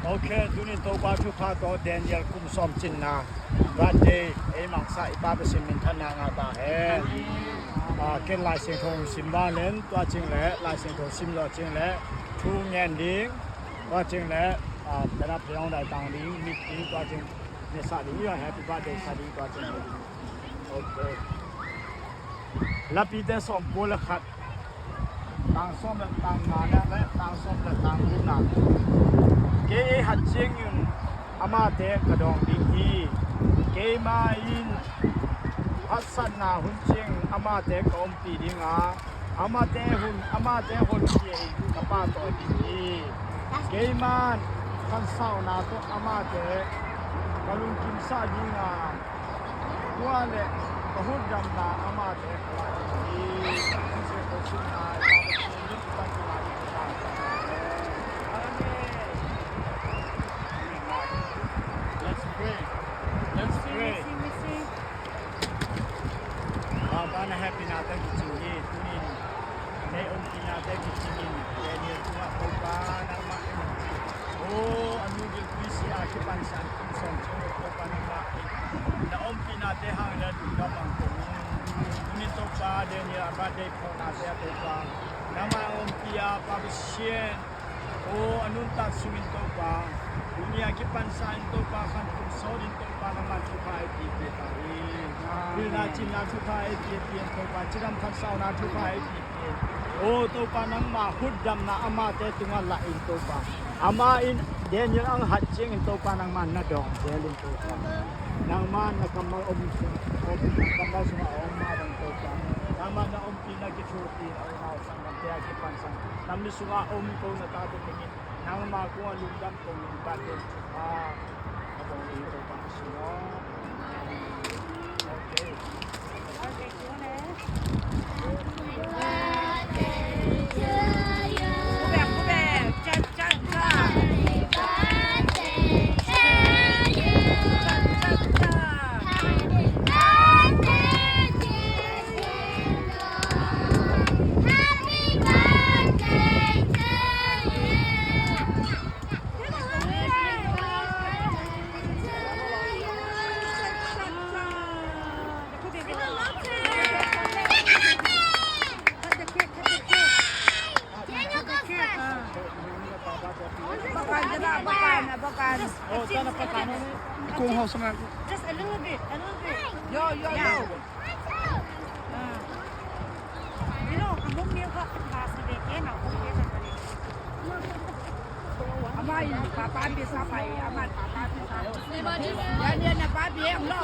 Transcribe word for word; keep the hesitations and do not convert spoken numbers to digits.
Ok, tunin Topa thupha tawh Daniel kum sawm cinna birthday ei mangsa i Pa Pasian minthanna ngah ta hen. Ah, ken Lai Siangtho sim banin tua cing le Lai Siangtho sim lo cing le thu ngen ding, tua cing le ah, pen a phei hong dai tang ding, mit ding, tua cing ne sa ding, happy birthday sa ding, tua cing. Ok. Lapite sawm kua le khat, tang sawm le tang nga na le tang sawm le tang gukna. Kei ei hat ciangin amate ka dawng ding hi. Keima in haksatna hun ciangin amate ka ompih ding a, amate hun, amate honkhia in ka pahtawi ding hi. Keima khansauna tawh amate ka lungkimsah ding a, tua le ka hutdamna amate ka la ding hi. Amen. Let's pray. Let's pray. Papa, na hehpihna tawh kicing hi. Tunin na ompihna tawh kicing in Daniel tungah Topa nangmah in, o, a nu gilpi si a kipansan kum sawm ciang Topa nangmah in na ompihnate hang na lungdam bang kong in. Tunin Topa Daniel a birthday phawnate a Topa nangmah ompih a, Pa Pasian, o, a nuntak sungin Topa, tuni a kipansa in Topa, khan kum sawt in Topa nangmah thupha ei piakpiak ta hi. Pilna cinna thupha ei piakpiak in Topa, cidam khansauna thupha ei piakpiak in. O Topa, nangmah hutdamna amate tungah lah in Topa, amah in Daniel ang hat ciangin Topa nangmah na dawng zel in Topa, nangmah na kammal om, om, na kammal sungah a om mah bang Topa, nangmah na ompih na kithuahpih a unau sanggamte a kipansan na mi sungah om ko na tate tengin nangmah kungah lungdam kong in, birthday thupha ka bawng in Topa a sungah. Okay. Just a little bit, a little bit. Yo, yo, yo. Amah in papa bia sa pai, amah in papa bia sa. Yan, yan, na pa bia ang lo.